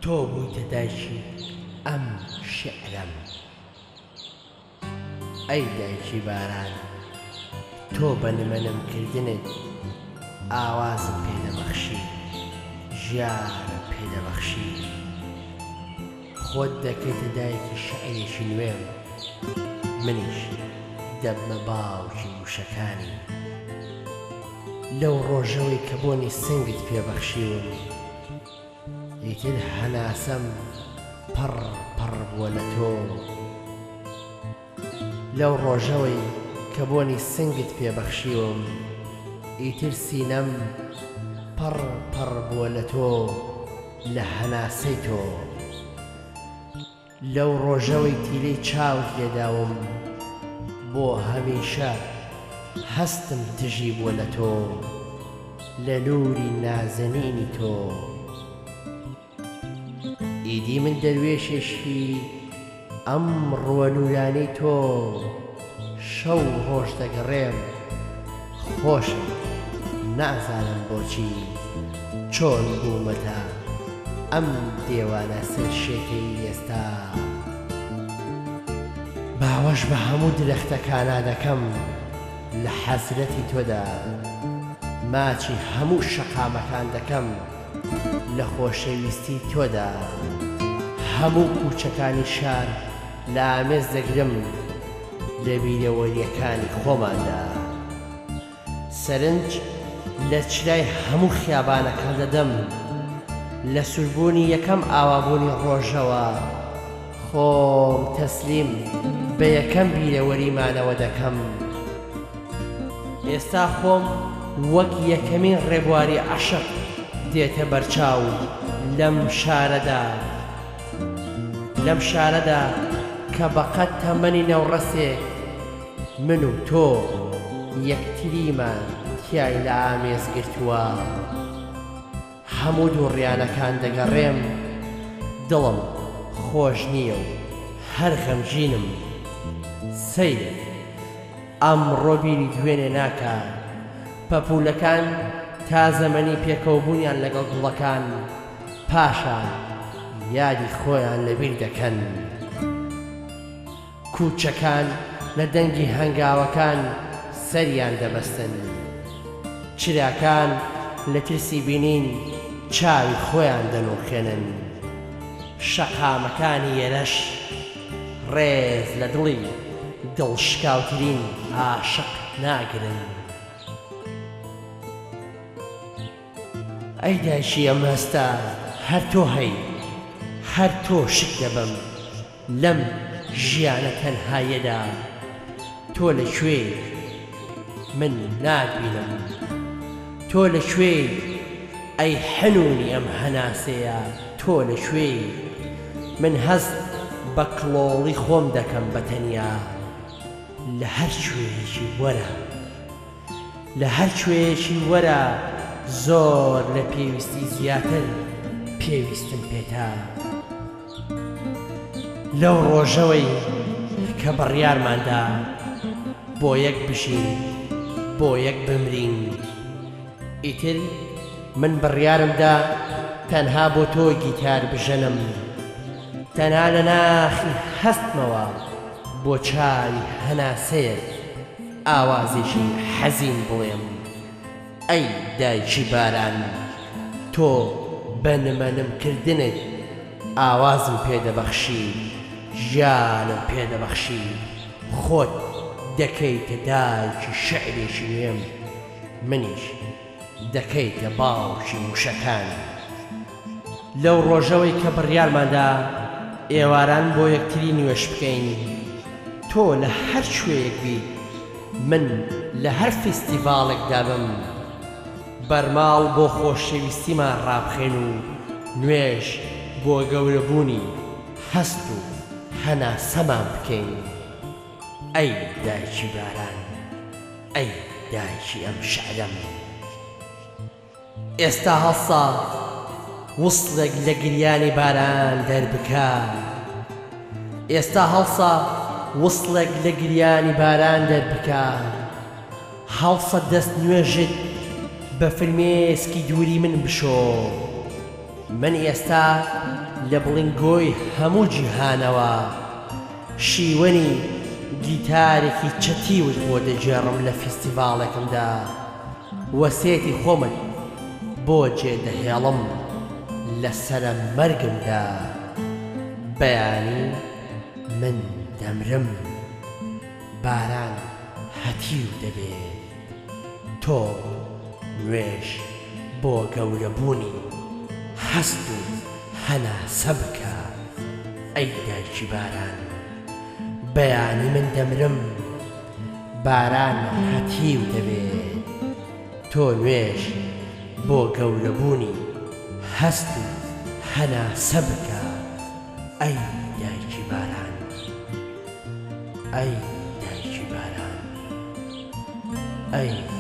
تۆ بوویتە دایکی ئەم شیعرەم. ئەی دایکی باران تۆ بە نمەنم کردنت ئاوازم پێ دەبەخشی ژیانم پێ دەبەخشی خۆت دەکەیتە دایکی شیعرێکی نوێم منیش دەبمە باوکی وشەکانی لەو ڕۆژەوەی کە بۆنی سنگت پێ بەخشیوم ئیتر هەناسەم پڕ پڕ بووە لە تۆ. لەو ڕۆژەوەی کە بۆنی سنگت پێ بەخشیوم ئیتر سینەم پڕ پڕ بووە لە تۆ لە هەناسەی تۆ. لەو ڕۆژەوەی تیلەی چاوت لێداوم بۆ هەمیشە هەستم تژی بووە لە تۆ لە نوری نازەنینی تۆ ئیدی من دەروێشێکی ئەم ڕووە نورانەی تۆ شەو ڕۆژ دەگەڕێم خۆشم نازانم بۆچی چۆن بوومەتە ئەم دێوانە سەرشێتەی ئێستا. باوەش بە هەموو درەختەکانا دەکەم لە حەزرەتی تۆدا، ماچی هەموو شەقامەکان دەکەم لە خۆشەویستی تۆدا، هەموو کوچەکانی شار لە ئامێز دەگرم لە بیرەوەرییەکانی خۆماندا. سەرنج لە چرای هەموو خیابانەکان دەدەم، لە سووربوونی یەکەم ئاوابوونی ڕۆژەوە خۆم تەسلیم بە یەکەم بیرەوەریمانەوە دەکەم. ئێستا خۆم وەک یەکەمین ڕێبواری عەشق دێتە بەرچاو لەم شارەدا، لەم شارەدا کە بەقەد تەمەنی نەوڕەسێک من و تۆ یەکتریمان تیای لە ئامێز گرتووە. هەموو دووڕیانەکان دەگەڕێم، دڵم خۆش نییە و هەر غەمگینم. سەیرە ئەمڕۆ بیری دوێنێ ناکا. پەپوولەکان تا زەمەنی پێکەوەبوونیان لەگەڵ گوڵەکان، پاشان یادی خۆیان لەبیر دەکەن. کوچەکان لە دەنگی هەنگاوەکان سەریان دەبەستن. چراکان لە ترسی بینین چاوی خۆیان دەنووقێنن. شەقامەکانی ئێرەش ڕێز لە دڵی دڵشکاوترین عاشق ناگرن. ئەی دایکی ئەم هەستە هەر تۆ هەی، هەر تۆ شک دەبەم. لەم ژیانە تەنهاییەدا تۆ لە کوێی؟ من ناتبینم. تۆ لە کوێی؟ ئەی حەنوونی ئەم هەناسەیە تۆ لە کوێی؟ من هەست بە کڵۆڵی خۆم دەکەم بە تەنیا. لە هەر کوێیەکی وەرە. لە هەر کوێیەکی وەرە زۆر لە پێویستی زیاتر پێویستم پێتە. لەو ڕۆژەوەی کە بڕیارماندا بۆ یەک بژین بۆ یەک بمرین ئیتر من بڕیارم دا تەنها بۆ تۆ گیتار بژەنم تەنها لە ناخی هەستمەوە بۆ چاوی هەناسەیەک ئاوازێکی حەزین بڵێم ئەی دایکی باران تۆ بە نمە نم کردنت ئاوازم پێ دەبەخشی ژیانم پێ دەبەخشی خۆت دەکەیتە دایکی شعرێکی نوێم منیش دەکەیتە باوکی وشەکانی. لەو ڕۆژەوەی کە بڕیارماندا ئێواران بۆ یەکتری نوێژ بکەین، تۆ لە هەر کوێیەک بیت، من لە هەر فیستیڤاڵێکدا بم، بەرماڵ بۆ خۆشەویستیمان ڕابخەین و نوێژ بۆ گەورەبوونی هەست و هەناسەمان بکەین. ئەی دایکی باران، ئەی دایکی ئەم شعرەم. ئێستا هەڵسا وسڵێک لە گریانی باران دەربکە ئێستا هەڵسا وسڵێک لە گریانی باران دەربکە هەڵسە دەست نوێژت بە فرمێسکی دووری من بشۆ. من ئێستا لە بڵینگۆی هەموو جیهانەوە شیوەنی گیتارێکی چەتیوت بۆ دەگێڕم لە فیستیڤاڵێکمدا وەسێتی خۆمت بۆ جێ دەهێڵم لە سەرە مەرگمدا بەیانی من دەمرم باران هەتیو دەبێ تۆ نوێژ بۆ گەورەبوونی هەست و هەناسە بکە ئەی دایکی باران بەیانی من دەمرم باران هەتیو دەبێ تۆ نوێژ بۆ گەورەبوونی هەست و هەناسە بکە ئەی دایکی باران ئەی دایکی باران ئەی.